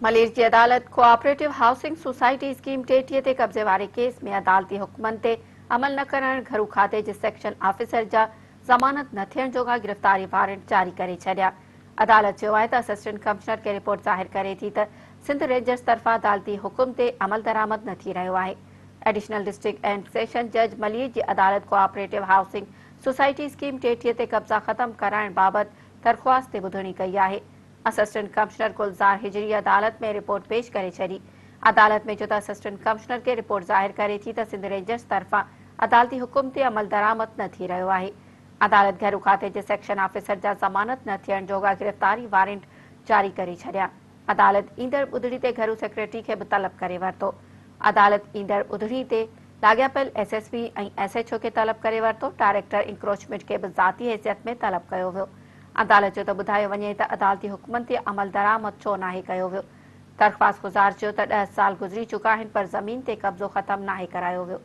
ملير جي عدالت cooperative housing society scheme 33 تي قبضي واري ڪيس ۾ عدالتي حڪمن تي عمل نه ڪرڻ، گهرو کاتي جي سيڪشن آفيسر جا ضمانت نه ٿيڻ جوڳا گرفتاري وارنٽ جاري ڪري ڇڏيا. عدالت چيو آهي ته اسسٽنٽ ڪمشنر کي رپورٽ ظاهر ڪري ٿي ته سنڌ رينجرز طرفان عدالتي حڪم تي عملدرآمد نه ٿي رهيو آهي. ايڊيشنل ڊسٽرڪٽ اينڊ سيشن جج ملير جي عدالت ڪوآپريٽو هائوسنگ سوسائٽي اسڪيم 33 تي قبضا ختم ڪرائڻ بابت درخواست تي ٻڌڻي ڪئي آهي. اسسٽنٽ ڪمشنر گلزار هجري عدالت ۾ رپورٽ پيش ڪري ڇڏي. عدالت ۾ چيو ته اسسٽنٽ ڪمشنر کي رپورٽ ظاهر ڪري ٿي ته سنڌ رينجرز طرفان عدالتي حڪم تي عملدرآمد نه ٿي رهيو آهي. عدالت گهرو کاتي جي سيڪشن آفيسر جا ضمانت نه ٿيڻ جوڳا گرفتاري وارنٽ جاري ڪري ڇڏيا. عدالت ايندڙ ٻڌڻي تي گهرو سيڪريٽري کي به طلب ڪري ورتو. عدالت ايندڙ ٻڌڻي تي لاڳاپيل S S P ۽ S H O کي طلب ڪري ورتو، ڊائريڪٽر انڪروچمينٽ کي به ذاتي حيثيت ۾ طلب ڪيو ويو. عدالت چيو ته ٻڌايو وڃي ته عدالتي حڪمن تي عملدرآمد ڇو ناهي ڪيو ويو. درخواستگذار چيو ته ڏهه سال گذري چڪا آهن پر زمين تي قبضو ختم ناهي ڪرايو ويو.